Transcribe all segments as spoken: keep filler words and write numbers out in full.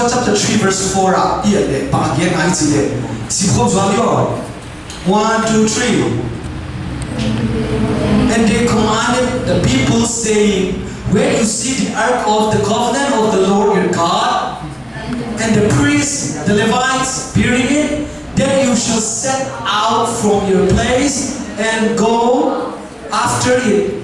Chapter three verse four ah, i et leh, bang a gen ahia chi leh. Sim khawm zual ni aw. One, two, three. And they commanded the people, saying, "When you see the ark of the covenant of the Lord your God, and the priests, the Levites, bearing it, then you shall set out from your place and go after it.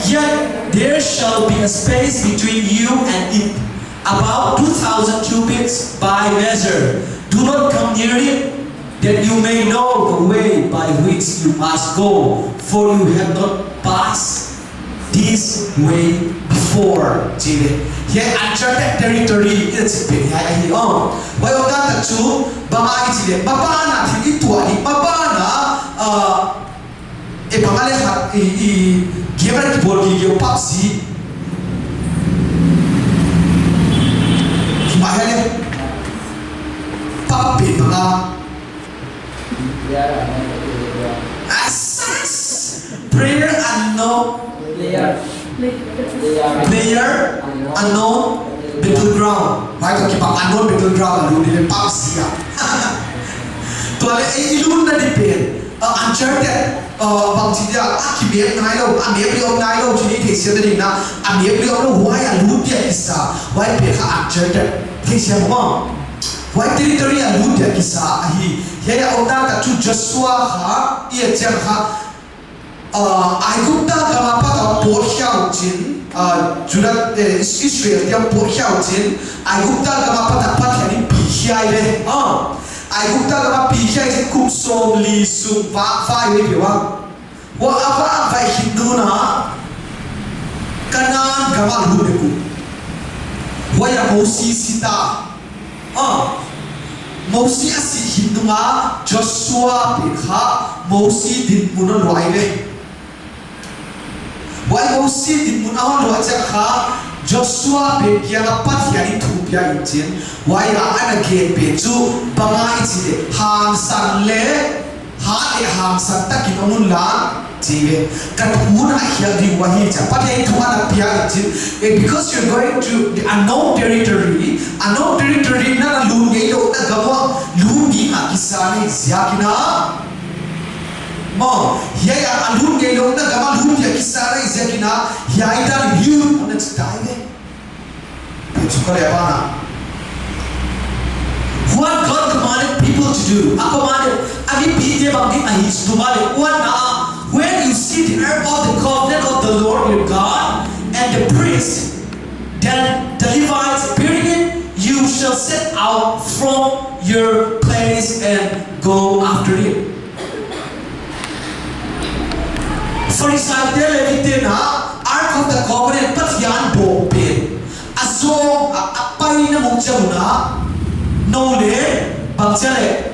Yet there shall be a space between you and it, about two thousand cubits by measure. Do not come near it, that you may know the way by which you must go, for you have not passed this way before." Chi ve. Hiai uncharted territory i chih pen hiai ahi aw. Huai omdan tak chu, bang ahia chi leh, maban a thil i tuah di, maban a, ah, e bang a leh khat, i, i, game a kibawl gige uh, PUBG. Ki mai ha leh. PUBG bang a. Asas! Player unknown. Player. Player unknown battleground. Mai toh kipak unknown battleground a lut di leh PUBG a. Tua leh ei i lutna di pen, uh, uncharted, uh, bangchi dia, a ki map nailou, a map leh om nailou, chih theisiam ding na, a map leh omlou, huai a lut dia kisa, huai pen kha uncharted. Theisiam maw. Huai territory a lut dia kisa ahi. Hiai a omdan tak chu Joshua kha, i et chiang kha, ah, Aigupta gam apat a pawt khia uh chin, ah, Judah, eh, Is-, Israel te a pawt khia uh chin, Aigupta gam apat a Pathian in pi khia hi ve. Ah, Aigupta gam a pi khia uh chin kum sawmli sung va, va hi ve ua. Huai a va, va hi nung a, Kanan gam a lut dek uh. Huai a Mosi si ta. Ah, Mosi a sih khit nung a, Joshua pen kha, Mosi dinmun a luah ve. Huai Mosi dinmun a luah chiang kha, Joshua pen kiang a Pathian in thu pia in chin, huai a ana gen pen chu, bang ahia chi leh, hangsan leh, hat leh hangsan takin om un la, chi ve. Ka thu na hial di uh ahi chia. Pathian thu ana pia in chin. Eh, because you're going to the unknown territory, unknown territory na na lut ngeilouhna gam a lut ding a kisa na hi ziakin a. Maw, hiai a lut ngeilouhna gam a lut dia kisa na hi ziakin a, hiai dan in hiu na chi ta ve. Pen chu ka leh bang a. What God commanded people to do. A commanded, a mipite bang ding ahi chu maw leh. Huan a, when you see the ark of the covenant of the Lord your God, and the priests, then the Levites bearing it, you shall set out from your place and go after it. Pharisai te, Levi te na, Ark of the Covenant, Pathian bawk pen a zong a, a paina mun chiang un a, nou leh, bang chia leh,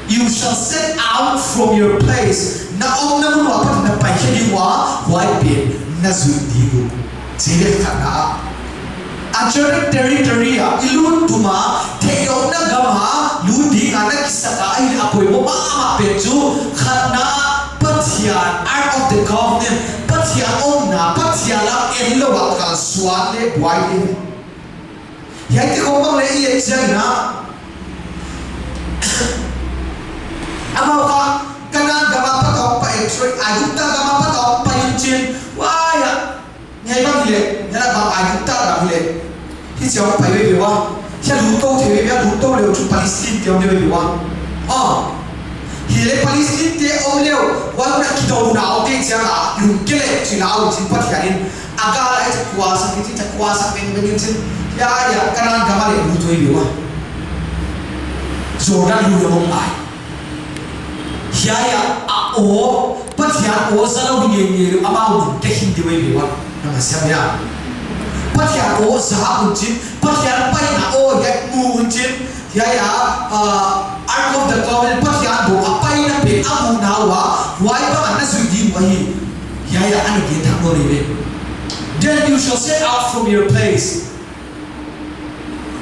you shall set out from your place. Na omna mun uah pat na pai khe ding ua, huai pen na zui ding uh. Chi leh khatna. Uncharted territory a i lut tum a, theihlouhna gam a lut ding a na kisak a, ahihleh a poimoh mahmah pen chu, khatna, Pathian, Ark of the Covenant, Pathian omna, Pathian lam en lou a kalsuan leh buai ding. Hiaite khong bang leh i et chiang in a, amau kha, Kanan gam apat a pai, sorry, Aigupta gam apat a pai un chin, huai a, Hiai bang hileh, hiai bang Aigupta gam hileh. Hichia pai veve ua. Hiai lut tou thei veve ua, lut tou leh chu Palestine te om veve ua. Ah. Hileh Palestine te om leh, huan na kidou na om te chia la, lum ke leh chi la u chin Pathian in. A ka lai cha kua sa ki chi cha kua sa pen pen chin. Hiai a, Kanan gam a leh lut veve ua. Jordan lui a om ai. Hiai a, a aw, Pathian aw za lou hi ngeingei lou, amau nun te hin di veve ua, na ma siam hia. Pathian aw za un chin, Pathian paina aw hiai mu un chin, hiai a, ah, Ark of the Covenant, Pathian bawk a paina pen a muhna ua, huai bang a na zui ding uh ahi. Hiai a ana gen thak nawn ve. Then you shall set out from your place.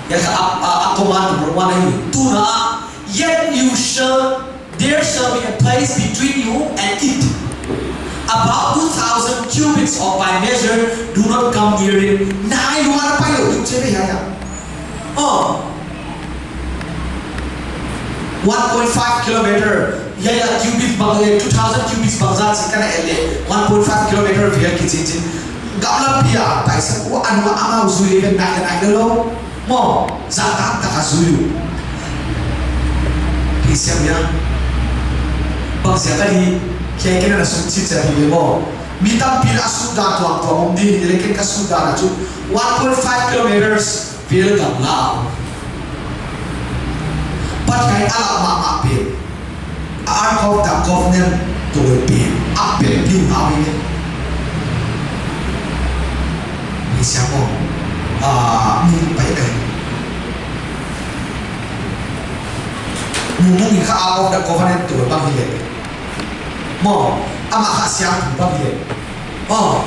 Hiai kha a, a, a command number one ahi. Tuna, yet you shall, there shall be a place between you and it, about two thousand cubits of by measure, do not come near it. Nai lua na pai lou ding chi ve hiai a. One point five kilometer, ya, ya, cubit bang, eh, two thousand cubits bangzah chih kana et leh, one point five kilometer vel kichi chin. Gamla pi a, paisa ku anu amau zui leh nak nak lou. Maw, zahtak tak a zui uh. Pi siam ya. Bangziak a di, khe kena na sut chih chih di maw. Mi tampi a sut dan tuamtuam om di, leh ken ka sut dan a chu one point five kilometers. Vel gamla. Pathian a lak mahmah pen. Ark of the Covenant toh pen. A pen piu na wi ne. Ni siamo. Ah, ni pai pai. Mumung in kha Ark of the Covenant toh bang hi leh. Maw, amah kha siam bang hi leh. Oh.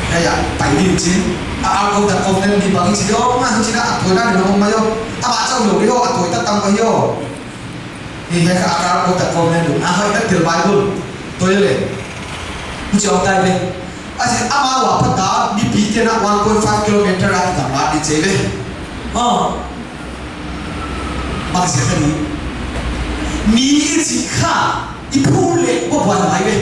Ya, ya, pai din chin. A, Ark of the Covenant di bang i chi di, oh, ma, chi na, a tuai na, ni, ma, yo. A, ma, chau lo, yo, a tuai ta tam, yo. Ni, he, a, Ark of the Covenant, a, hai, ta, til Bible. Tuai le. Ni chi ong tai le. A, chi, amah wa pa ta, ni pi te na one point five kilometer a, ta ma, ni chi le. Oh. Bangziak a ni. Mi i chi kha, i phu le, bo buan mai le.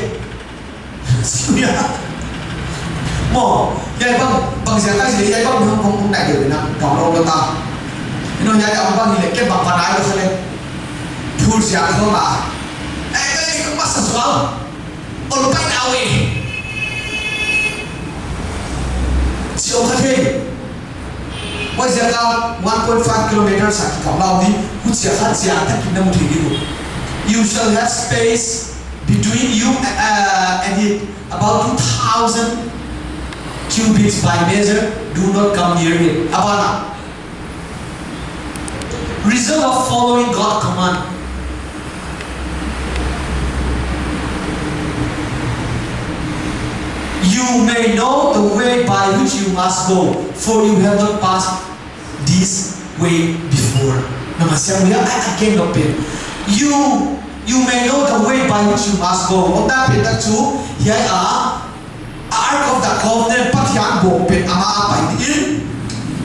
Maw, ya bang, bangziak a si, ya bang, bang, bang, bang, nai de na, bang, bang, bang, ta. Ino, ya, ya, bang, ni le, ke bang, bang, nai, lo, le. Phul ziak, lo, ma. Eh, eh, ka masa sual. Ol pai na we. Si o kha thei. Huaiziak a one point five kilometers a ki kam lau di, huchia kha chia ta kin na mu thei di. You shall have space between you, uh, and it, about two thousand cubits by measure. Do not come near it. Abana. Result of following God's command. You may know the way by which you must go, for you have not passed this way before. Nama siam ya, I, I cannot pen. You, you may know the way by which you must go. Ota pen ta chu, ya, a, Ark of the Covenant Pathian bawk pen amah a pai di in.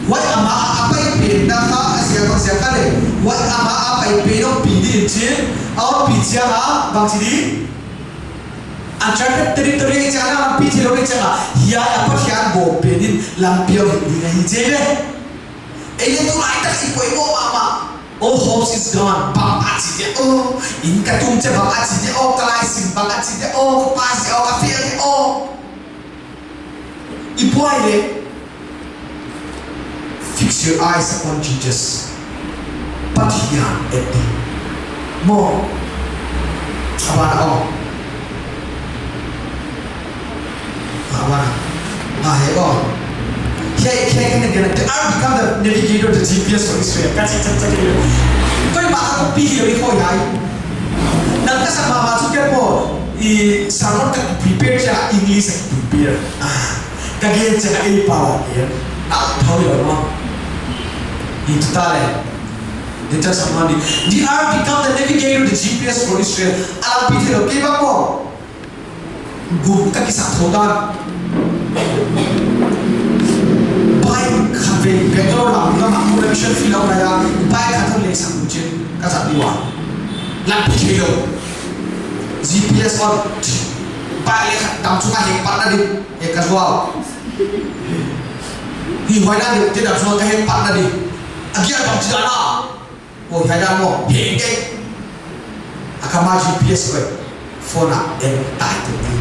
Huai amah a pai pen na kha a ziak a ziak a le. Huai amah a pai pen hong pi di in chin. A hong pi chiang a bang chi di. Uncharted territory chiang a lampi thei lou chiang a. Hiai a Pathian bawk pen in lampi a hong di na hi chi le. Ei le tulai tak i poimoh mahmah. All hope is gone. Bang a chi de o. Inn ka tung chiah bang a chi de o. Ka laisim bang a chi de o. Ka pass de o. Ka fail de o. I buai le. Fix your eyes upon Jesus. Pathian et di. Maw. Abana o. Awana. Ah, he, oh. He, he, he, he, he. The ark become the navigator, the G P S for Israel. Ka chi, chi, chi, chi. Koi ma ka pi hi ri ko yai. Nang ka sa ma ma chu ke po. I sermon ka prepare cha English prepare. Ah. Ka ge cha ka ei pa wa ke. Ah, thau yo no. I tu ta le. Ni ta sa ma ni. The ark become the navigator, the G P S for Israel. Alam pi thei lou ke ba ko. Gum ka kisak thou dan. Bike khat vei, Bangalore lam, lam a connection fee lou lai a, bike khat hon lei sak un chin, ka zat di ua. Lampi thei lou. G P S on. Bike le khat dam chunga hek pat na di, hek ka zuau. Hi huai na di, te dam chunga ka hek pat na di. A gear bang chi dan a. Ko hiai dan maw, heng kei. A ka ma G P S ko. Phone a en tai tu ni.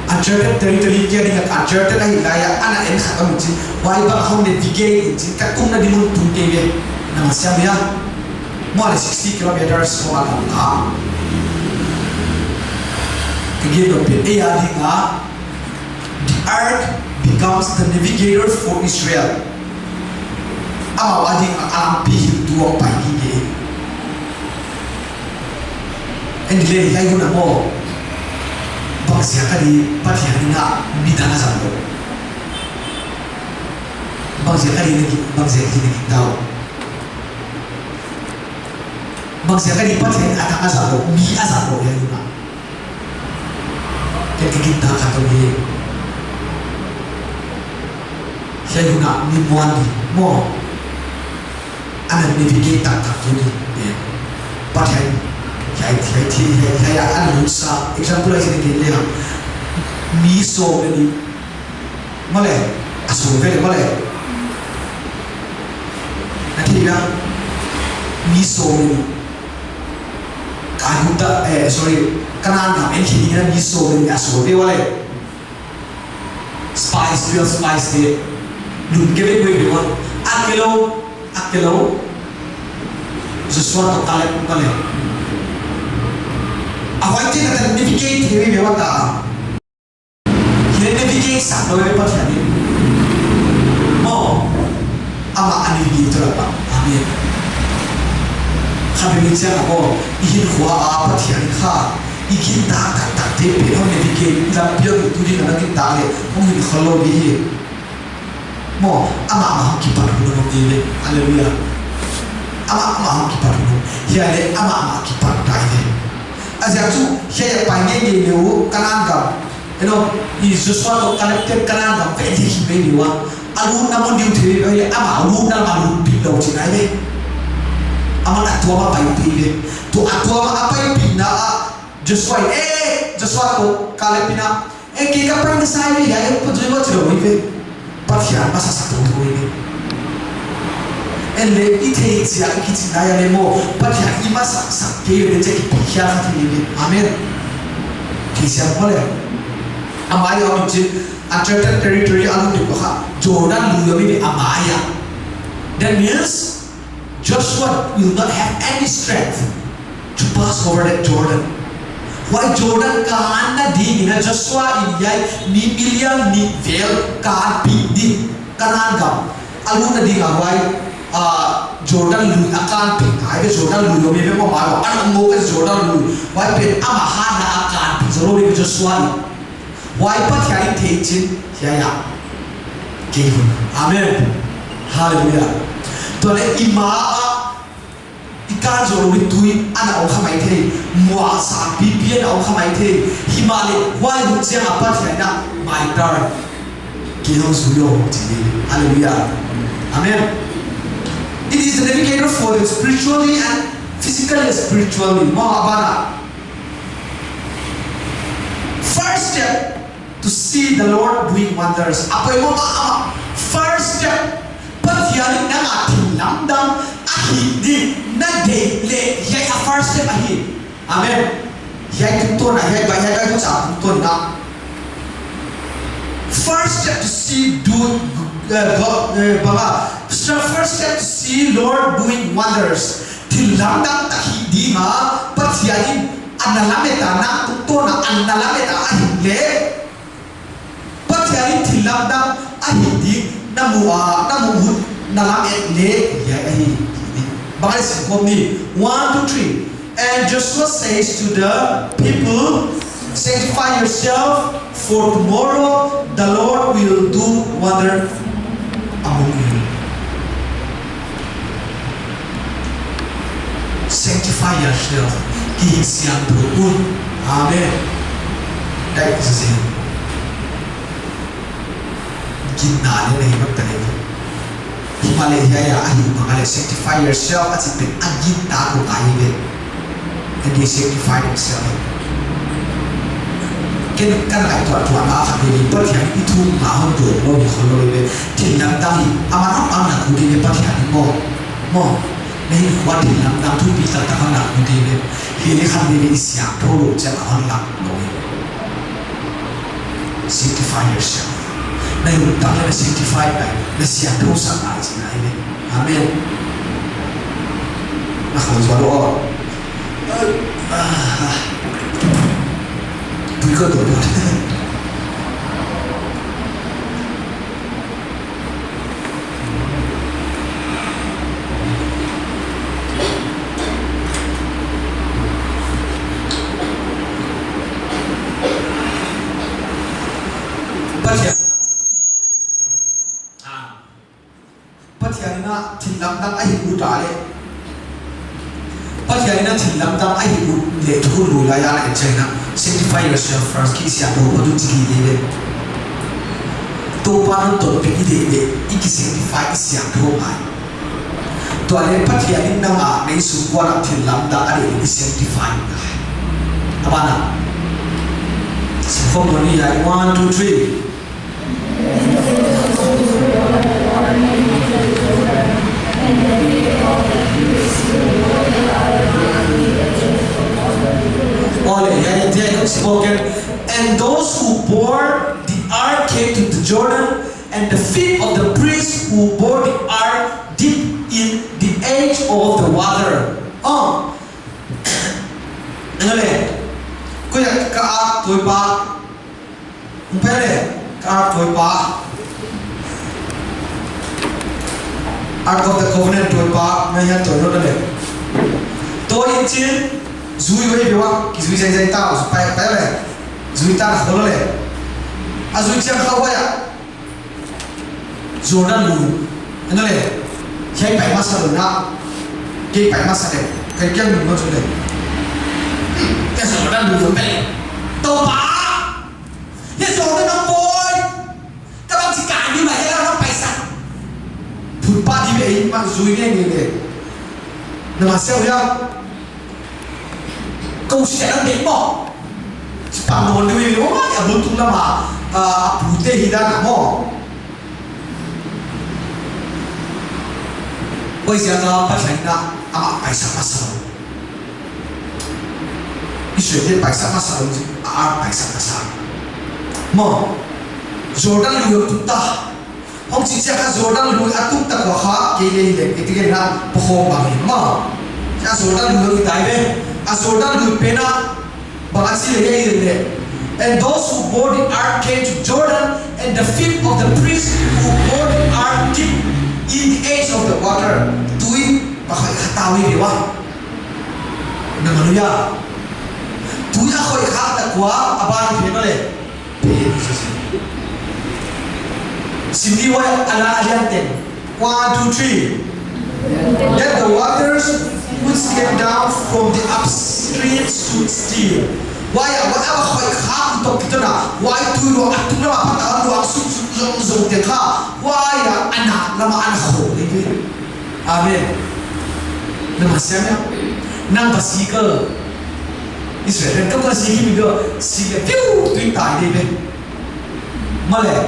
Uncharted territory kia ding a uncharted ahi lai a, ana en khat om chin. Huai bang hong navigate in chin. Ka kum na di mun tung kei ve. Na ma siam ya. Maw le sixty kilometers ko a lam ta. Ka gen dou pen ei a ding a. The ark becomes the navigator for Israel. Amau a ding a lampi hilh tuak pai ding e. Ei le hiai hun a maw. Bangziak a di Pathian in a midang a zang lou. Bangziak a di na ki, bangziak a di na ki tau. Bangziak a di Pathian a dang a zang lou, mi a zang lou hiai hun a. Ken ka gingta khat om hi. Hiai hun a mi muan di maw. Ana navigate taktak tu ni. Pathian, hiai, hiai, hiai, hiai, hiai, a lut sa, example a hiai ni le ha. Mi sawm leh nih. Maw le, a sawm ve le, maw le. Na thei na, mi sawm leh nih. Ka Juda, eh, sorry, Kanan gam en khin ni na mi sawm leh nih a sawm ve maw le. Spies, twelve spies te. Lum kei ve ve ve ua. A kelou, a kelou. Joshua toh Caleb maw le. A huaite na tan navigate thei ve ve ua ta. Hiai navigate sak lou ve Pathian in. Maw. Amah a navigate tu lak ah. Amen. Kha bel i chiang a maw. I hinkhua a Pathian in kha. I gintak taktak te pen hon navigate, lampi a tu ding a na gintak leh, hong hin khol lou ding hi. Maw, amah mah hong kipat hun hong ding leh. Hallelujah. Amah mah hong kipat hun. Hiai leh amah mah kipat tai leh. A ziak chu, hiai a pai ngeingei leh uh, Kanan gam. You know, i Joshua toh Caleb te Kanan gam ve di hi ve di ua. A lutna mun diu thei ve leh amah lutna mah lut pi lou chin ai leh. Amah a tuam a pai pi leh. Tu a tuam a pai pi na a Joshua, eh, Joshua toh Caleb in a, eh, kei ka pai na sa ve, ya, eh, pa zui wa chiro ve. Pathian masa sak thou thou ve. En leh i theih ziak i kichi na ya leh maw, Pathian i masa sak kei leh chiah kipikhia kha thei ve. Amen. Kei siam maw le. A mai a om chin, uncharted territory a lut deuh kha, Jordan lui a om ve a mai a. That means, Joshua will not have any strength to pass over that Jordan. Huai Jordan kanna ding in a Joshua in hiai mi million nih vel kanpih ding Kanan gam. A lutna ding a huai, ah, Jordan lui a kanpih ngai ve Jordan lui om ve maw maw a na mo ve Jordan lui. Huai pen amah hatna a kanpih zou lou ve Joshua in. Huai Pathian in thei chin, hiai a. Kei hun. Amen. Hallelujah. Tua leh i ma a, i kan zou lou tui, ana om kha maithei. Mual sang pipi ana om kha maithei. Himahleh, huai hun chiang a Pathian in a, my turn. Kei hong zui lou, chi. Hallelujah. Amen. It is the navigator for the spiritually and physically and spiritually. Maw, a ban ah. First step to see the Lord doing wonders. A poimoh mahmah. First step. Pathian in nang a thil lamdang a hih ding na deih leh hiai a first step ahi. Amen. Hiai tungtawn a, hiai bai, hiai bai tungtawn a. First step to see do, uh, God, uh, bang a. First step to see Lord doing wonders. Thil lamdang a hih ding a, Pathian in ana lamet a, nang tungtawn a ana lamet a ahih leh. Pathian in thil lamdang a hih ding na mu a, na mu hun na lamet leh hiai ahi. Bang a sim khawm ni. One, two, three. And Joshua says to the people, "Sanctify yourself, for tomorrow the Lord will do wonder among you." Sanctify yourself. Kihihsiangthou un. Amen. That is it. Ginna leh nei mak ta leh. Himahleh hiai a, a hih bang a leh sanctify yourself a chih pen a gintak uh ahi ve. And they sanctify themselves. Ken ka ngaihtuah tuahna khat hi, Pathian i thumna hon dawng lou hi khol lou ve. Thil lamdang hi, amah nang amah na ku ding ve Pathian in maw. Maw. Na hinkhua thil lamdang thupi taktak hon lak lou ding ve. Himahleh khat ve i siangthou lou chiang a hon lak lou hi. Sanctify yourself. Na lungtang leh na sanctify ngai, na siangthou sak ngai chihna ahi ve. Amen. Na khol zual lou. Ah. Tui ka dawt. Pathian. Ah. Pathian in a thil lamdang a hih ut leh. Pathian in a thil lamdang a hih ut leh thu lui lai a na en chiang in a. Sanctify yourself first, kisiangthou phot un chi hi ve. Toupa nang toh pen i deih leh, i ki sanctify i siangthou ngai. Tua leh Pathian in nang a nei sung kuan a thil lamdang a deih i sanctify. A ban ah. Sing khawm ni ya, one, two, three. Ole, ya, ya, ya, spoken. And those who bore the ark came to the Jordan, and the feet of the priests who bore the ark dipped in the edge of the water. Oh. Ngale. Kuya ka ark tuipa. Ngale. Ka ark tuipa. Ark of the Covenant tuipa. Ngai ya tuipa le. Tua in chin. Zui wei bewa. Ki zui zai zai ta. Pai, pai le. Zui ta na kholo le. A zui chiang khau ya. Jordan lui. Ana le. Hiai pai masa lou na. Kei pai masa le. Kei kiang lui masa le. Hiai Jordan lui pai. Toupa. Hiai Jordan a poi. Ka bang si kai ni ma hiai la na pai sa. Phun pa di be ma zui ne ni le. Na ma siau ya. Kou sian a dek maw. Chipang nawn deuh i maw, a bul tung lam a, a, a pute hi dan a maw. Huaiziak a Pathian in amah paisak masa lou. Israelte paisak masa lou, a, a paisak masa. Maw, Jordan lui tung ta. Hong chih chiang a Jordan lui a tuk tak ua kha, kei leh hi leh, kei ti kei na, pokhawm bang hi maw. Chia Jordan lui hi tai ve. A Jordan lui pen a, bang a chi leh hi leh. And those who bore the ark came to Jordan, and the feet of the priests who bore the ark dipped in the edge of the water. Tui, ba khoi kha ta ui ve ua. Na ma lu ya. Tui a khoi kha tak ua, a ban hi ve ma le. Sim di ua, a la a lian ten. One, two, three. Then the waters which came down from the upstream stood still. Huai a, huai a khoi kha tok kituh na. Huai tui luang a tung lam a pat a luang suk suk zong zong te kha. Huai a ana lam a ana khoi. Amen. Na ma siam ya. Nang ba si ka. Israel ka ba si hi mi do. Si le piu tui tai de be. Ma le.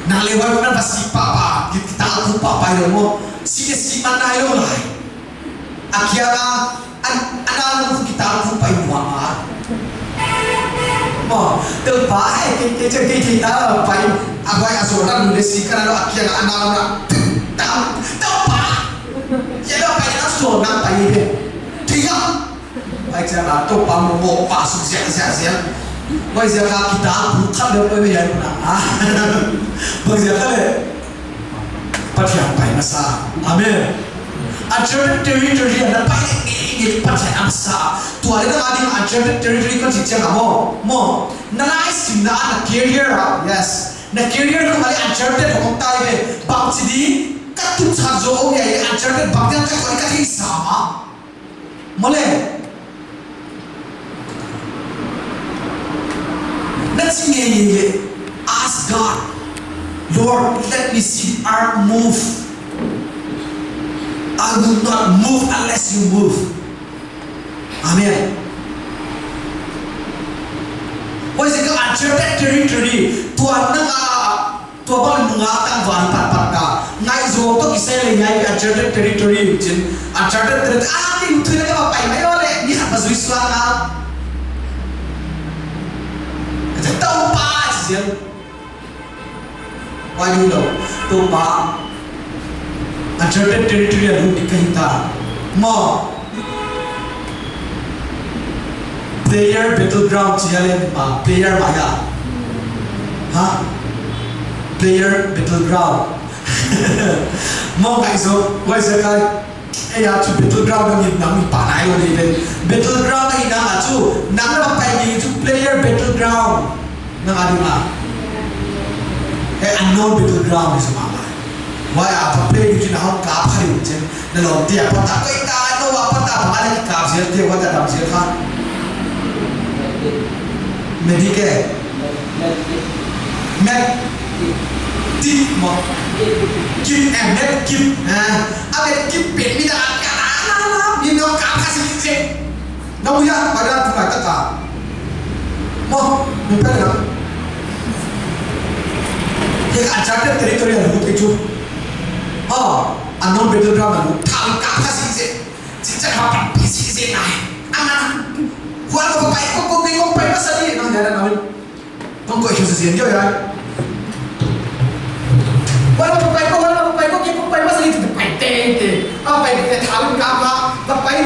Nang le huai na ba si pa pa. Ki, kita ku pa pa yo mo. Si le si ma na yo lai. A kia na. An, ana na ku kita ku pa yo ma. Mo, Toupa, eh, ke, ke, ke, ke, ke, ta, pai, a huai a Jordan lui le si ka na lo a kia na ana na. Ta, Toupa. Ke lo pai na so na pai be. Tia. Pai cha na Toupa mo mo pa su zia, zia, zia. Huaiziak a kita ku kha le pai be ya na. Huaiziak a le. Pathian pai masa. Amen. Uncharted territory ana pai ni ni Pathian a masa. Tua le na ding uncharted territory kon chih chiang a mo. Mo. Na lai sim na na career a. Yes. Na career ko mali uncharted hong tai ve. Bang chi di ka tu cha zo ya uncharted bang dia ka koi ka thei sa ma. Mole. Na chi ngeingei le. Ask God, "Lord, let me see the ark move. I will not move unless you move." Amen. Huaiziak a uncharted territory. Tua na nga Tua bang nunga tangval patpat ka. Ngaihzawng toh kisai leh hiai uncharted territory chin. Uncharted territory. Ah, kei uthui na ka pai mai leh. Ni khat ba zui suak a. Toupa, chi ziang. Why you know? Toupa. Uncharted territory a lut ka hita. Maw. Player battleground chi a leh ma, player ma ya. Ha? Player battleground. Maw ngaihzawng, huaiziak a. Eh, a chu battleground nang in nang i pa nai lou di ve. Battleground nang in nang a chu, nang na pai ni chu player battleground. Nang a ding a. Eh, unknown battleground ni sa ma. Huai a pa play ni chu na hong kap kha ding chen. Na lawmte a pat a koi ta, no a pat a pa le kap zel te, huai ta dam zel kha. Medic e. Med. Tip maw. Kip em, met kip. Ha. A met kip pen mi dah a kia la la la. Mi no kap kha sik sik. Na uya, pada tu mai taka. Maw, mi pada na. Ye uncharted territory a lut i chu. Ha, unknown battleground a lut. Thal kap kha sik sik. Sik sik ha pat pi sik sik nai. Ana. Huan ko pai, ko, ko, ko, ko pai masa di. Na, na, na, na. Kong koih khe sese ndio ya. Wala papai ko, wala papai ko, ke kong pai masa ni tu pai te te. A pai te thal ka ma, papai.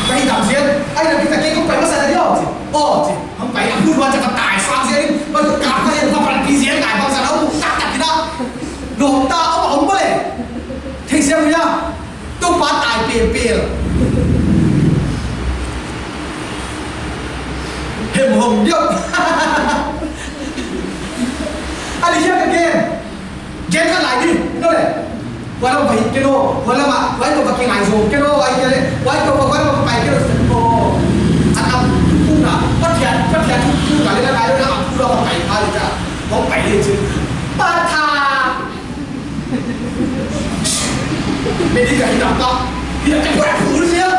Pai dam zen. Ai na kita ke kong pai masa ndio. Oh, ti. Hong pai a bul wa ta tai sang zen. Ba ka ka zen, ba pa pi zen, ai ba sa na u ta ta kita. No ta o o mo le. Thei sia ya. Toupa tai pelpel. Hem hong diak. Ali hiak again. Gen ka lai di, no le. Wala bai ke no, wala ma, wai to ba ke ngai zo, ke no, wai ke le, wai to ba, wai to ba pai ke no, ko. Atam, puna, Pathian, Pathian, puna, le na, le na, puna, ba pai, pai, ka. Ba pai le, pa tha. Medical hidam ta, hidam ta pura full sia.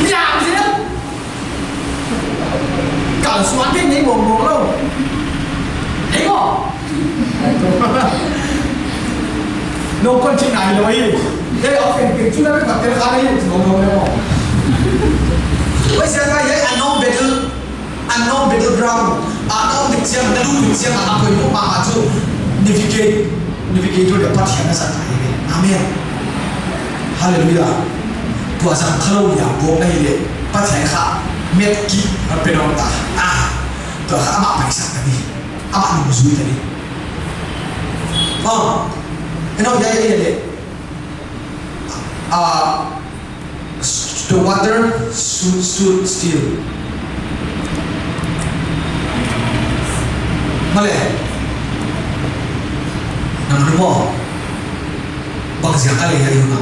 Hidam sia. Kal suan te nei mong mong lou. Hei mo. No kon chin ai lou hi. Hei, okay, picture na ka tel kha nei, no, no, no. Wai sia ka ye, unknown battle. Unknown battleground, unknown bit chiang, na lut bit chiang, a poimoh mahmah chu navigate, navigator dia Pathian na zat ahi ve. Amen. Hallelujah. Tua zang khalou nia, bawk na hi le, Pathian kha, met kip, a pe dong ta. Ah, tua kha amah paisak ta ni, amah nungzui ta ni. Oh, you know, ya, ya, ya, ya. Ah, The water stood, stood still. Male. Nang nu mo. Bang sia ka le ya yu na.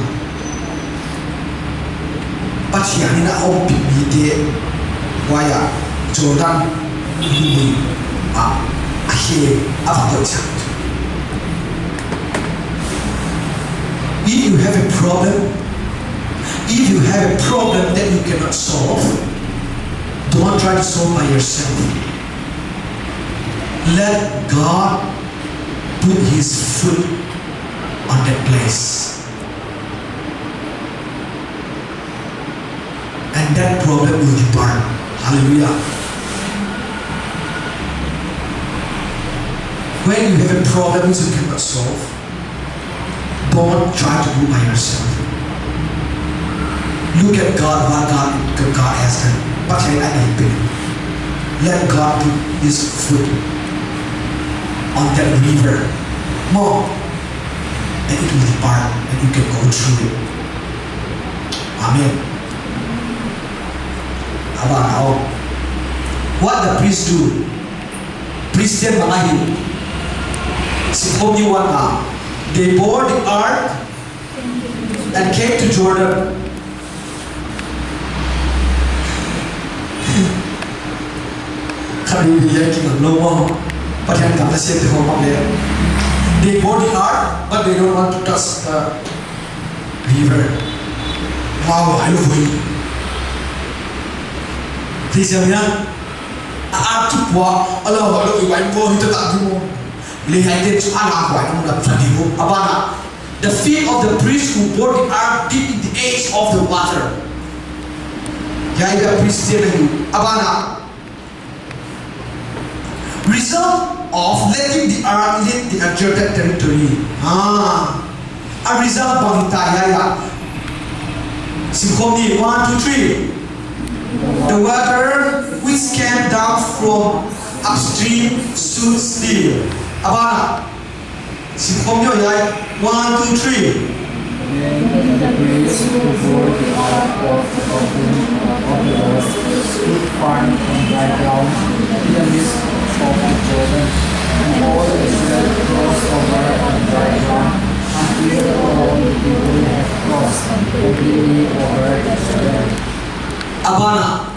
Pathian in a ompih mite. Huai a Jordan lui a, a khe a va koih sak. If you have a problem, if you have a problem that you cannot solve, don't try to solve by yourself. Let God put his foot on that place. And that problem will depart. Hallelujah. When you have a problem which you cannot solve, don't try to do by yourself. Look at God, what God, God has done. Pathian a nei pen. Let God put his foot on that river. Maw, and it will depart, and you can go through it. Amen. Abang, oh. What the priests do? Priests te bang a hih. Simkhawm ni wan a. They bore the ark and came to Jordan. Khat ni dia ki ngam lou maw. Pathian kam na siam te ho maw le. They bore the ark, but they don't want to touch the river. Wow, ai lou hui. Please, ya, ya. A, a tu pua, a lou, a lou, i wai mo, hi ta ta di mo. Le hai te chu a la wai mo na pha di mo. Abana, the feet of the priests who bore the ark dipped in the edge of the water. Ya, i the priest te na yu. Abana, result of letting the ark lead the uncharted territory. Ah, a result bang ta ya ya. Simkhawm ni, one, two, three. The water which came down from upstream stood still. Abana. Simkhawm ni ya. One, two, three. Then the priests who bore the ark of the covenant of the Lord stood firm on dry ground in the midst of the Jordan, and all Israel crossed over on dry ground until all the people had crossed completely over the Jordan. Abana.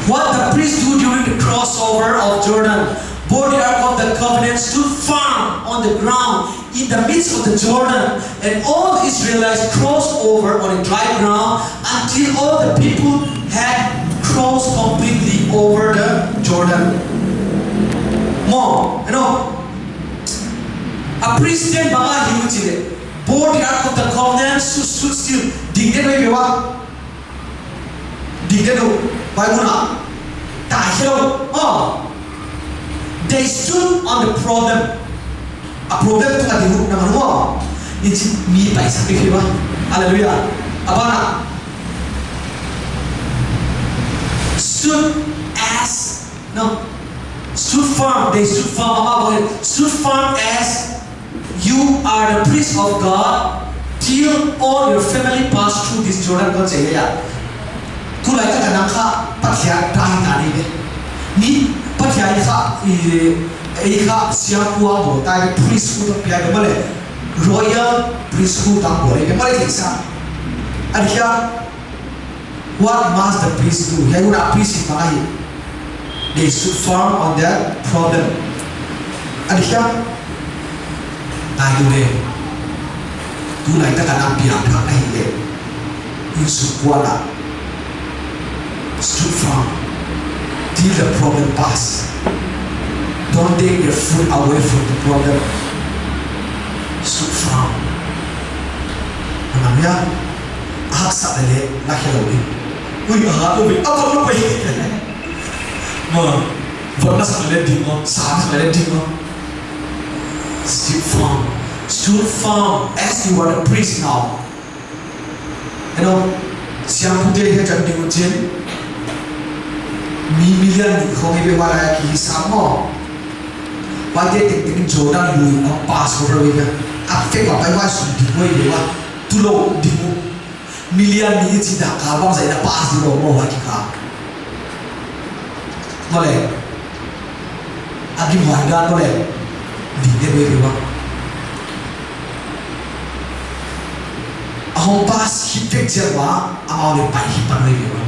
What the priests do during the crossover of Jordan, Bore the ark of the covenant stood firm on the ground in the midst of the Jordan, and all the Israelites crossed over on a dry ground until all the people had crossed completely over the Jordan. Maw, you know, a priest ten bang a hi uh chih leh, bore the ark of the covenant stood, stood still. Ding den uh ve ua. Ding den uh, Bible ah. Tai khe lou. Oh. They stood on the problem. A problem tung a ding uh, na man uh. Ni chih mi paisak pe ua. Hallelujah. A ban ah. Stood as, no. Stood firm. They stood firm. Amah bang, stood firm as you are the priest of God till all your family pass through this Jordan, kon chih leh a. Tulai tak a nang kha Pathian ta hi ta ni ve. Ni Pathian i kha, i, i kha siangthou a bawl ta ve, priesthood a piak ve maw leh. Royal priesthood a bawl ve maw leh, theisa. A diak. What must the priest do? Hiai hun a priest in bang a hi. They stood firm on their problem. A diak. Ngai tu leh. Tulai tak a nang piangthak na hi leh. Innsung kuan ah. Stood firm. Till the problem pass. Don't take your foot away from the problem. Stood firm. Hallelujah. A haksa leh leh, na khe lou in. Ui, a hat lou in, a vot lou in. Maw, vot na sak leh ding maw, sa sak leh ding maw. Stood firm. Stood firm as you are a priest now. You know, siangthoute hiai chan ding uh chin. Mi million nih khong i ve ua lai a ki hisap maw. Huaite tengteng Jordan lui a pass over ve ve. A fek a pai ua sung ding uh ve ua. Tulou ding uh. Million nih i chih dak kal bang zah in a pass di lou maw huai kha. Maw leh. A gimhuai dan maw leh. Ding den uh ve ua. A hong pass hih vek chiang ua, amau leng pai hih pan uh ve ua.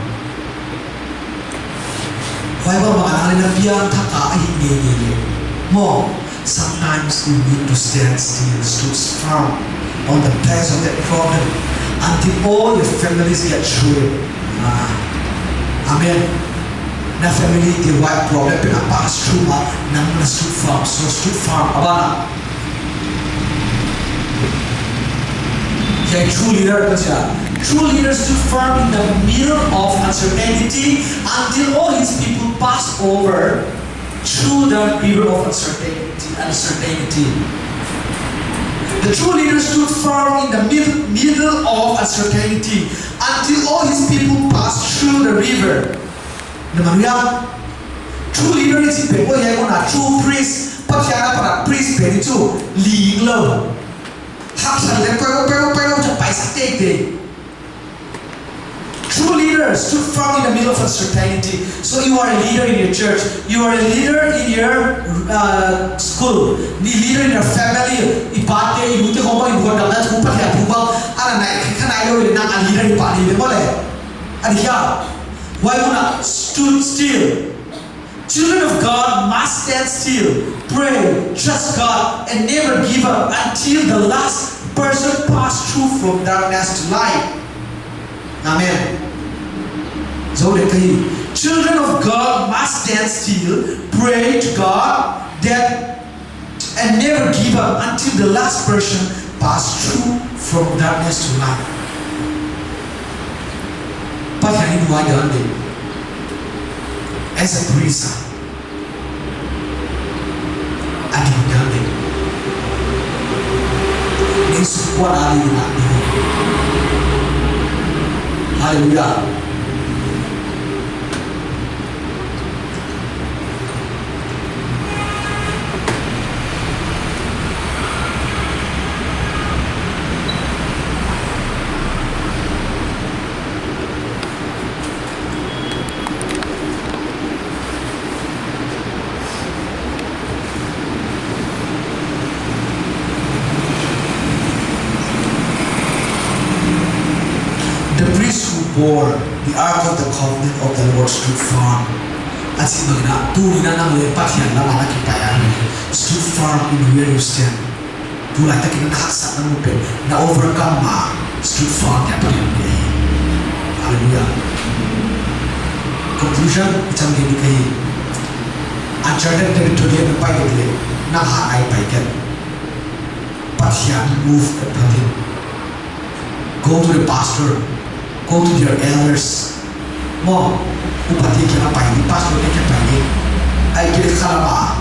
Huai bangbang a nang leng na piangthak a hih ngeingei leh. Maw, sometimes you need to stand still, stood firm on the place of that problem until all your families get through it. Ah. Amen. Na family te huai problem pen a pass through a, nang na stood firm, so stood firm. A ban ah. Okay, true leader, true leader stood firm in the middle of uncertainty until all his people passed over through the river of uncertainty. Uncertainty. The true leader stood firm in the mid-, middle of uncertainty until all his people passed through the river. Na man uh hia? True leader i chih pen uh hiai kha, true priest, Pathian apan a priest pen i chu ling lou. Haksa leh pai lou, pai lou, pai lou, pai sak teitei. True leader stood firm in the middle of uncertainty. So you are a leader in your church. You are a leader in your, uh, school. Ni leader in your family. I pate, i nute, homo, i buat dam na thu Pathian thu bang. Ana nai, kha nai lou leh nang a leader i pa ni leh maw leh. A diak. Huai mun ah stood still. Children of God must stand still, pray, trust God, and never give up until the last person pass through from darkness to light. Amen. Zou leh ka hi. Children of God must stand still, pray to God, that and never give up until the last person pass through from darkness to light. Pathian in huai dan deuh. As a priest, a ding dan deuh. Innsung kuan a ding dan deuh. Hallelujah. The priests who bore the ark of the covenant of the Lord stood firm A chih bangin, tuni'n nang leng Pathian lamah na kipai a, stood firm in where you stand. Tulaitak in na haksatna mu pen, na overcome a, stood firm dia Pathian dia. Hallelujah. Conclusion, i chan gen ding ka hi. Uncharted territory na pai dek leh, na ha ai pai ken. Pathian move ka phatin. Go to the pastor, go to their elders. Maw, upate kiang a pai ding, pastor te kiang pai ding. Ahihkeileh khalam a,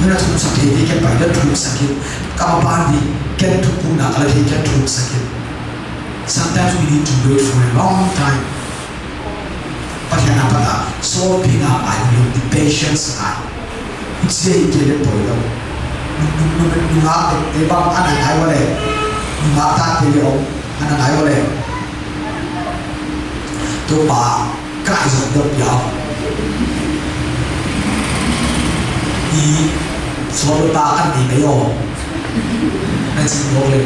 na thumsak theite kiang pai ding, thumsak in. Ka maban ding, ken thupukna ka la thei kiang thumsak in. Sometimes we need to wait for a long time. Pathian apat a, sawtpi ngai, be patient ngai. Huchi ahihkeileh poi lou. Nu, nu, nu, nungak te, te bang ana ngai ua leh. Nungak tate leh om, ana ngai ua leh. Toupa, ka ngaihzong deuh piau. I, solo ta kan ni mai o. Na chih lou leh.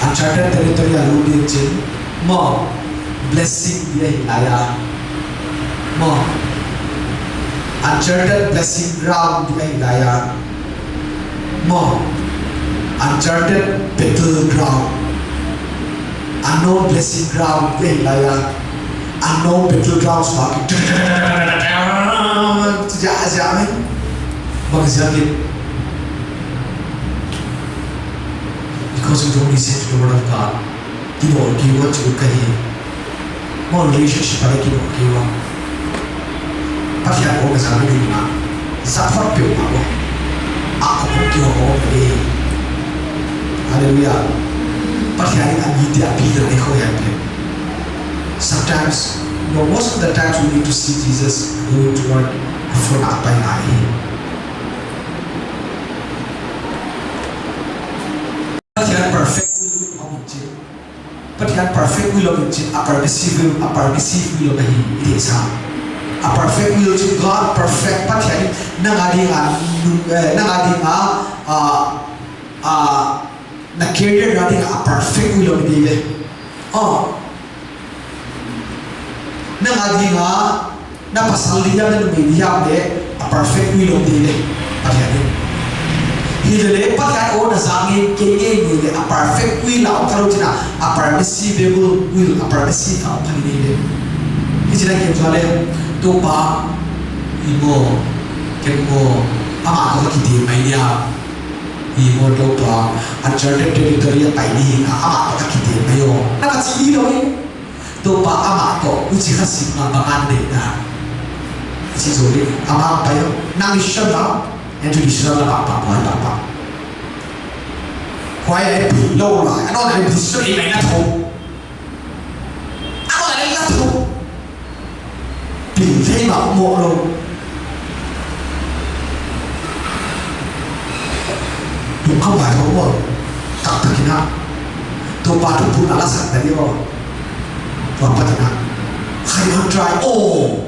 Uncharted territory a lut ding chin. Maw, blessing dia hi lai a. Maw, uncharted blessing ground dia hi lai a. Maw, uncharted battleground. Unknown blessing ground dia hi lai a. Unknown battleground spark. Ja, ja, man. Bang ja ke. Because we don't listen to the word of God. Kibawl kei ua chu ka hi. Maw, relationship a leh kibawl kei ua. Pathian aw ka zang ding a. Zang phot peuhmah ua. A ko ko kei ua ko ka hi. Hallelujah. Pathian in a mite a pi dan i khoi han pe. Sometimes, no, most of the times we need to see Jesus going toward the front a pai ngai hi. Pathian perfect will om in chin. Pathian perfect will om in chin, a permissive will, a permissive will om ahi, i thei sa. A perfect will chu God perfect, Pathian in nang a ding a, eh, nang a ding a, a, a, na career a ding a perfect will om ahi ve. Oh. Nang a ding a, na pasal ding hiam, na numei ding hiam leh, a perfect will om ding leh, Pathian in. Hileleh, Pathian aw na zang ngeingei, kei ngeingei leh, a perfect will a om kha lou chin a, a permissible will, a permissive a om kha ding leh. Hichi in a gen zaw leh, Toupa, i maw, ken maw, amah toh ka kite mai dia. I maw Toupa, uncharted territory a pai ni hi a, amah toh ka kite mai o. Na ka chi lou e. Toupa amah toh, huchi kha sim a bang a deihna. Chi zaw leh, amah pai o. Nang i shan la, and to i shan la pa pa pa pa pa. Huai e pi lou la, ano na i shan i mai na tho. Ano na i la tho. Pil thei mahmah lou. Lungkham vai lou maw. Taktak in a. Toupa thupukna la sak ta di maw. Tua pat in a. Khai hon try. Oh.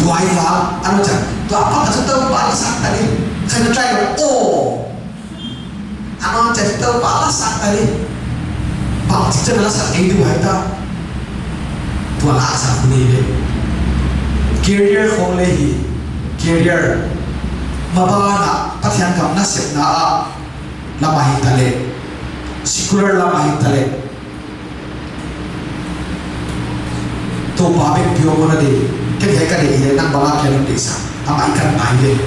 Buai la. Ano chan. Tua pat in Toupa la sak ta di. Khai hon try. Oh. Aman chet Toupa la sak ta di. Bangchi chan la sak ei di huai ta. Tua la sak ni ve. Career khong leh hi. Career. Maban a Pathian gam nasepna a. Lam ahi ta leh. Secular lam ahi ta leh. Toupa bek pure maw na deih. Ken hiai ka deih leh nang bang a kia nang deih sa. Amah i kan ngai leh.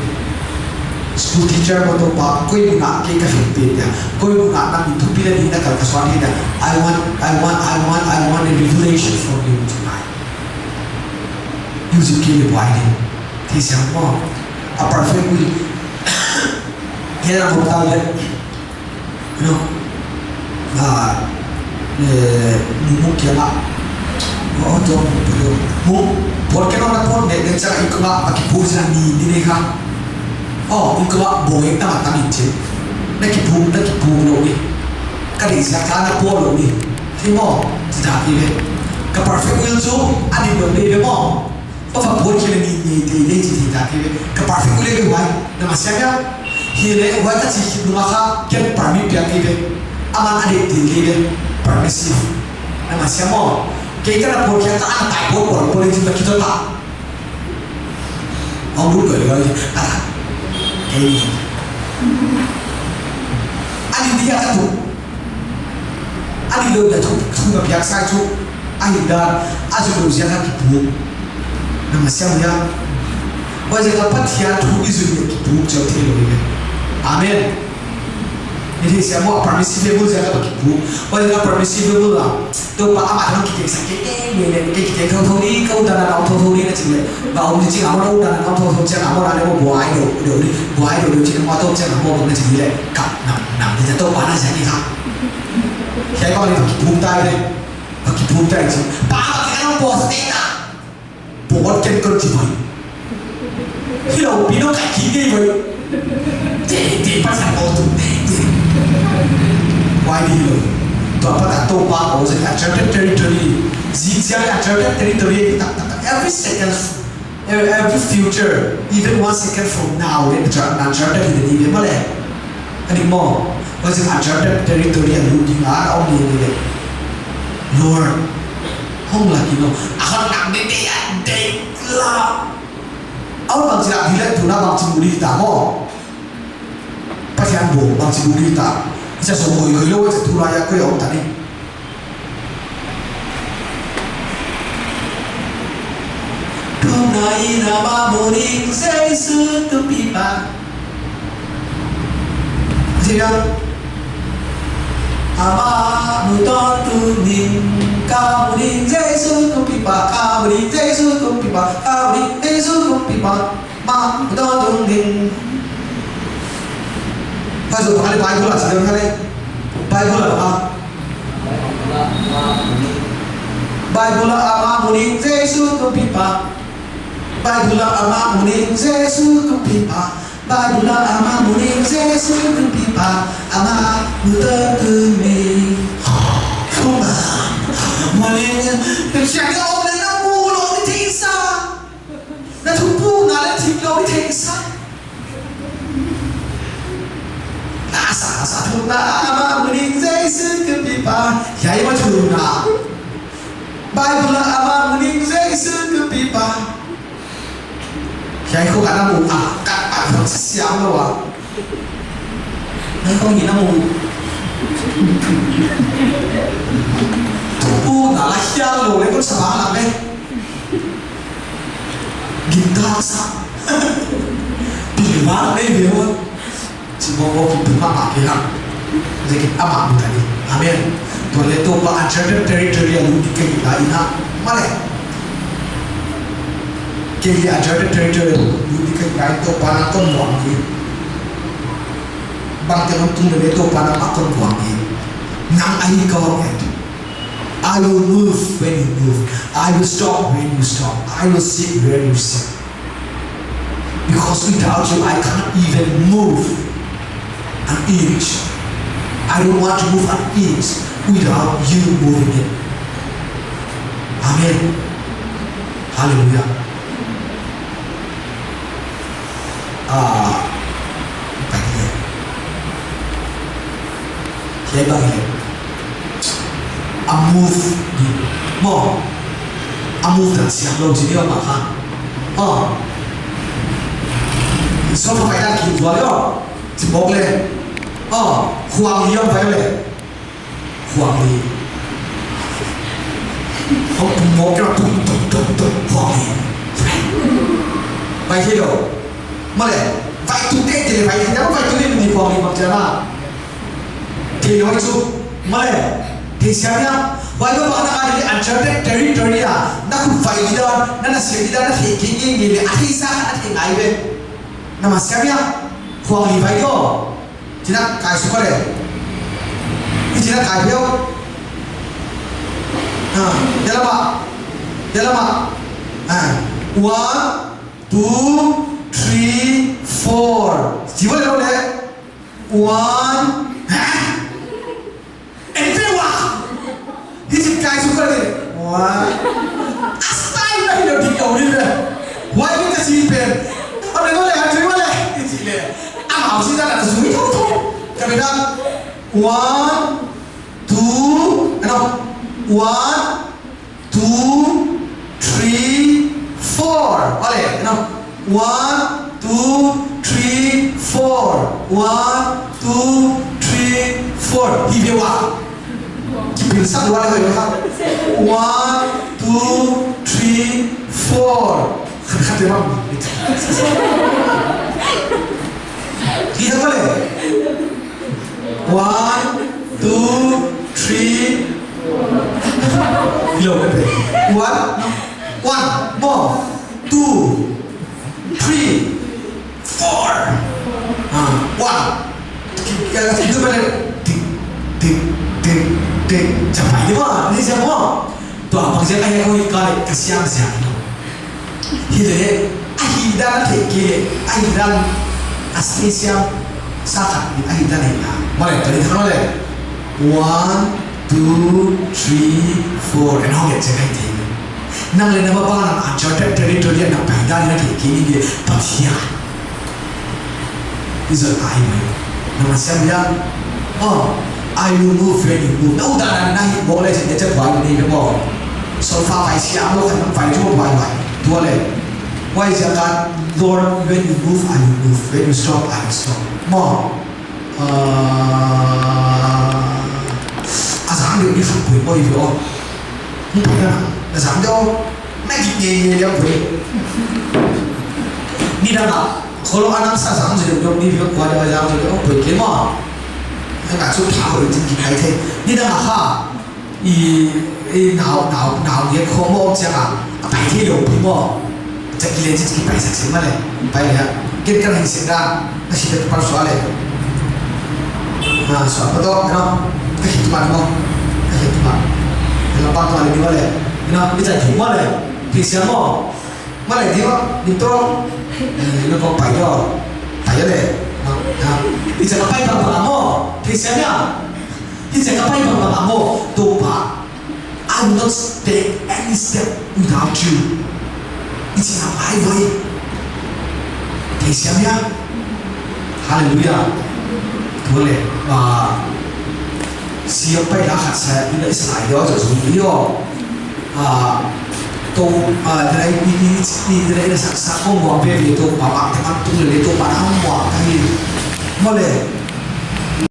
School teacher maw Toupa, koi mun a kei ka hih pen dia. Koi mun a nang min thupi leh ni na kal ka suan hi dia. I want, I want, I want, I want a revelation from you tonight. Music kei leh buai leh. Thei siam maw. A perfect will. Hiai na buk ta leh. No. Ah, eh, mung, mung kiang a. Oh, tu, tu. Mung, pawt kei no na pawt ne, ne chak i kong a, a kipu sina ni, ni ne kha. Oh, i kong a, bo e ta ma ta ni che. Na kipu, na kipu lou ni. Ka deih sa ka na pawt lou ni. Thei maw, chi ta ki ve. Ka perfect will chu, a dim lou ni ve maw. Toupa pawt kei leh ni, ni, ni, ni, chi, chi ta ki ve. Ka perfect will leh huai. Na masiang a. Hileh huai ka chi khit nung a kha, ken permit piak ki ve. Aman a deih ding ki ve. Permissive. Na masiang maw. Kei ka na pawt khia ka ana tai pawt pawt pawt leh chin ka kizop ta. Hong lut kei leh, ah, kei ni. Ani dia ka tu. Ani lou dia tu, tu ka biak sai tu. Ani da, a zu lou ziak a kipuk. Na masiang dia. Huaiziak a Pathian thu i zui leh kipuk chauh theilou hi. Amen. Ni theisiam maw, permissible ziak a kipuk. Huaiziak a permissible a. Toupa amah hon kiteng sak kei, eh, leh, leh, kei kiteng thouthou ni, ka utdan a om thouthou ni na chi leh. Ba om ni chih a maw, utdan a om thouthou chih a maw, na leh maw buai deuh, deuh ni, buai deuh, deuh chih a maw, tou chih a maw, na chi leh. Ka, nam, nam, ni ta Toupa na ziak ni kha. Hiai bang leh va kipuk ta leh. Va kipuk ta leh chi. Pa, va kipuk ta. Pawt ken kon chi mai. Hilou, pino ka ki ngei mai. Te, te, pa sa ko tu, te, te. Why di lo? Tua pa ta Toupa ko se uncharted territory. Zing ziak uncharted territory, tak, tak, tak. Every second, every, every future, even one second from now, then uncharted, uncharted hi di ve maw leh. Ani maw, huaiziak a uncharted territory a lut ding a om ni ni leh. Lord, hong la kei no. A hon nak de de a de la. A hon bangchi la di leh tuna bangchi mu di ta maw. Pathian bo bangchi mu di ta. Chia so hoi hoi lou chia tuna ya ko ya om ta ni. Tung nai na ma mu ning Jesu tu pi pa. Ziang. Ama mu ton tu ning, ka mu ning Jesu tu pi pa, ka mu ning Jesu tu pi pa, ka mu ning Jesu tu pi pa. Ma, dong dong ding. Pasal pakali Bible a, sidang kali. Bible a, ha? Bible a, ama mu ning Jesu tu pi pa. Bible a, ama mu ning Jesu tu pi pa. Bible a, ama mu ning Jesu tu pi pa. Ama mu ton tu ning. Kuma. Mu ning. Siang ya om na mu lo ni tisa. Na thupukna leh thik lou i theihsa. Na sa, sa thupukna, ama mu ning Jesu ka pi pa. Hiai mah thupukna. Bible a ama mu ning Jesu ka pi pa. Hiai khong ana mu a, ka, ka, ka siam lou a. Nang kong ina mu. Thupukna la hial lou leh kon sa bang lak leh. Gimtak sa. Pilvang leh view. Chibawk bawk ki pilvang a ke la. Zek ama mu ta ni. Amen. Tua leh Toupa uncharted territory a lut di ka hi lai in a. Maw leh. Kei leh uncharted territory a lut di ka hi lai Toupa na kon muang ni. Bangte hon tung leh Toupa na ma kon buang hi. Nang ahi ka hong et. I will move when you move. I will stop when you stop. I will sit where you sit. Because without you, I can't even move an inch. I don't want to move an inch without you moving it. Amen. Hallelujah. Ah, bang leh. Hiai bang leh. A move ni. Maw. A move dan siam lou chih ni maw kha. Oh. So fa pai dan ki tua leh. Chibawk leh. Oh, huang hiam pai leh. Huang ni. Hong pum mawk kira pum, pum, pum, pum, huang ni. Pai hilou. Maw leh, vai tu te te leh vai tu, vai tu ni ni huang ni bang chia na. Te lou chu. Maw leh, te sia nia. Vai ba ba na ka ni uncharted territory a. Na khut vai di dan, na na sia di dan, na te ki ni ni leh. A te sa na te ngai ve. Na ma sia nia. Huang ni vai do. Chin a kai suk leh. I chin a kai phiau. Ha, yala ba. Yala ba. Ha. One, two, three, four. Jiwa leh leh. One. Ha? Ente wa. Hichi kai suk leh. Wah. Astai na hilo di kau ni le. Wah, ni ka si pen. Apa ni le, apa ni le. Hichi leh. Ama si ta na zui tu tu. Kami dah. One, two, ano. One, two, three, four. Ole, you know, one, two, three, four. One, two, three, four. Hi ve ua. Kipilsak lua le hoi ka. One, two, three, four. Khat khat te bang. Hi ha ka le. One, two, three. Hello, one. One more. Two, three, four. Ah, one. Ki-, ki-, itu mana? Tik, tik, tik, tik. Capai di ba? Ni siapa? Tu apa kerja kaya kau ikan kasihan siang. Hi leh, ahihdan a theih kei leh, ahihdan a si siam sa khat, ahihdan hi na. Male, tadi thang male. One, two, three, four. En hong et se kai thei. Nang leh na ba ba nang uncharted territory na pai dan na theih kei leh, Pathian. Israel ai mai. Na masiam ya. Oh, I will move when you move. Na udah na na hi bo le se ne che bai ni be bo. So fa bai sia mo kan bai jo bai bai. Tu le. Why is that God, Lord, when you move, I will move. When you stop, I will stop. Mo. Ah, azang de ni khat pui mo i bo. Ni pai na. Azang de o. Na ki ne ne ya pui. Ni da na. Kholo anam sa zang zui dok ni vio kwa da zang zui dok pui ke mo. Na ka chu tha ho tin ki kai the. Ni da ha. I, i nau, nau, nau ye kho mo cha ka. A pai the lo pui mo. Cha ki le chi ki pai sa se ma le. Pai le. Ken ka hin se da. Na si te par so le. Na so pa do no. Ka hi tu ma mo. Ka hi tu ma. La pa to le ni ma le. No, i cha ki mo le. Ki se mo. Malai dia, ni to. Eh, lu ko pai dia. Pai dia le. Ha, ha. Ni sa ka pai bang bang mo. Thei siam ya. Ni sa ka pai bang bang mo. Toupa, I will not take any step without you. Ni sa ka pai boy. Thei siam ya. Hallelujah. Tu le. Ah, siam pai la khat sa, ina Israel dia, so, so, dia. Ah, to, ah, dai, i, i, i, dai, dai, sak, sak, kong wang pe, to, pa, pa, te, man, tu, le, to, pa, na, wang, ka, ni. Mo le.